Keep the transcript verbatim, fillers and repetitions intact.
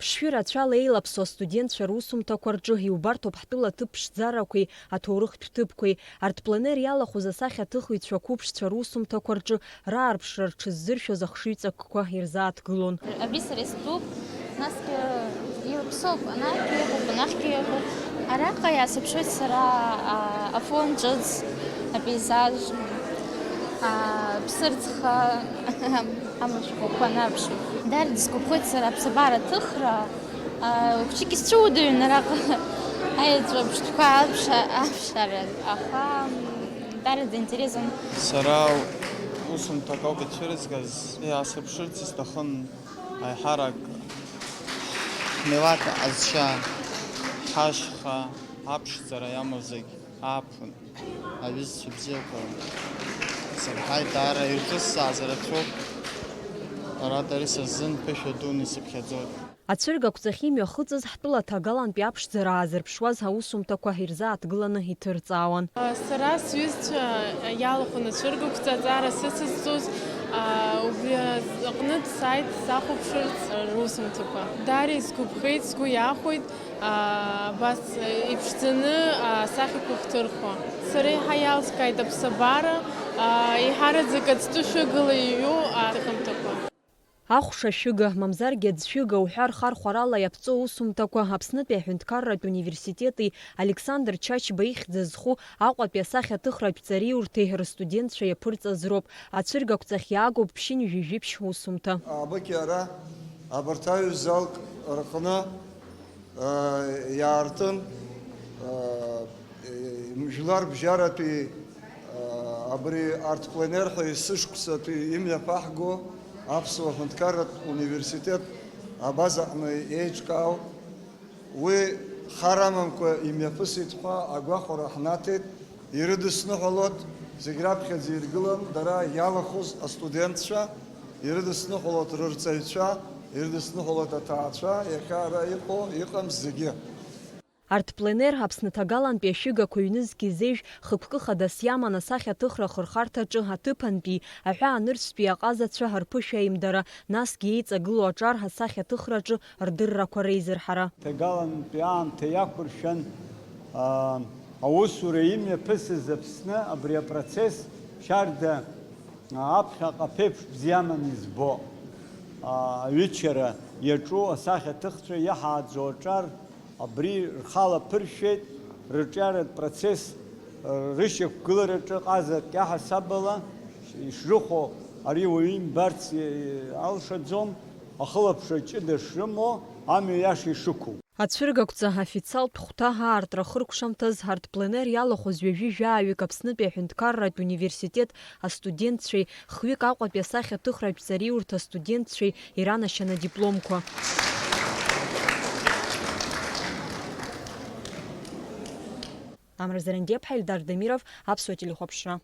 Шәи рацәала еилаԥсоу астудентцәа русумҭақәа рҿы иубарҭоуп ҳтәыла аҭыԥ ԥшӡарақәеи аҭоурыхтә ҭыԥқәеи. Артпленер иалахәыз асахьаҭыхыҩцәа қәыԥшцәа русумҭақәа рҿы раарԥшра рҽыззыршәоз ахшыҩҵакқәа ирзааҭгылон. Абри сара истәуп, насгьы еилаԥсоуп, анахьгьы ыҟоуп, анахьгьы ыҟоуп. Араҟа иаасырԥшуеит сара, а, афон ҿыц, апейзаж, а, ԥсырӡха, амышәқәақәа анарԥшу. Даара дысгәаԥхоит сара аԥсабара аҭыхра, а, хәыҷык исцәыуадаҩын араҟа аеҵәа ԥштәқәа алԥша-, алԥшара, аха, м, даараӡа интересон. Сара усумҭак ауп ицәырызгаз, иаасырԥшырц исҭахын аиҳарак ҳмилаҭ аҟазшьа, ҳашьха, аԥшӡара иамоу зегь ааԥын. Аҩызцәа бзиақәа сырҳаит, даара ирҿысзааз рацәоуп. Арҭ ари са сзын ԥышәа дуны исыԥхьаӡоит. Ацәыргақәҵахь имҩахыҵыз ҳтәыла ҭагалантәи аԥшӡара аазырԥшуаз аусумҭақәа ирзааҭгыланы иҭырҵаауан. Сара сҩызцәа иалахәын ацәыргақәҵа аҵара сыцызҵоз, убри аҟнытә сааит сахәаԥшырц русумҭақәа. Даара исгәаԥхеит, сгәы иахәеит. Абас иԥшӡаны асахьақәа хҭырхуа. Сара еиҳа иалскааит аԥсабара, еиҳараӡак ацҭәы шәыгала иҩу аҭыхымҭақәа. Ахәша шәыга, мамзаргьы аӡә шәыга уҳәа рхархәарала иаԥҵоу аусумҭақәа Аԥснытәи аҳәынҭқарратә университети Александр Чачба ихьӡ зху Аҟәатәи асахьаҭыхратә ҵариурҭеи рыстудентцәа иаԥырҵаз роуп. Ацәыргақәҵахь иаагоуп ԥшьынҩажәи жәиԥшь усумҭа. Абыкь ара абарҭ аҩызалк рҟны иаартын, Жәлар бжьаратәи, абри Артпленер ҳәа есышықәсатәи имҩаԥаҳго Аԥсуа ҳәынҭқарратә университет абазаҟны еиҿкаау, уи хар амамкәа имҩаԥысит ҳәа агәахәара ҳнаҭеит. Ирыдысныҳәалоит, зегь раԥхьаӡа иргылан дара иалахәыз астудентцәа, ирыдысныҳәалоит рырҵаҩцәа, ирыдысныҳәалоит аҭаацәа, иахьа ара иҟоу, иҟам зегьы. Артпленер Аԥсны ҭагалантәи ашәыгақәа ҩнызқь изеижә хықәкы хадас иаман асахьаҭыхра ахырхарҭаҿы аҭыԥантәи аҳәаанырцәтәи аҟазацәа рԥышәа аимдара, насгьы еиҵагылоу аҿар асахьаҭыхраҿы рдыррақәа реизырҳара. Ҭагалантәи аамҭа иақәыршәан, аа, аусура имҩаԥысыз Аԥсны абри апроцесс шьарда, аа, аԥхьаҟа ԥеиԥш бзиаман избо. Аа, аҩычара иаҿу асахьаҭыхцәа иаҳааӡо аҿар абри рхала ԥыршәеит, рырҿиаратә процесс, рышьақәгылараҿы ҟазак иаҳасабала ишрыхәо ари уаҩы имбарц алшаӡом, ахылаԥшра ҷыда шрымоу, амҩа иаша ишықәу. Ацәыргақәҵа официалтә хәҭа аартра ахыркәшамҭаз Артпленер иалахәыз ҩажәи жәааҩык Аԥснытәи аҳәынҭқарратә университет астудентцәеи хҩык Аҟәатәи асахьаҭыхратә ҵариурҭа астудентцәеи иранашьан адипломқәа. Амра Зарандиаԥҳа, Ельдар Дамиров, Аԥсуа телехәаԥшра.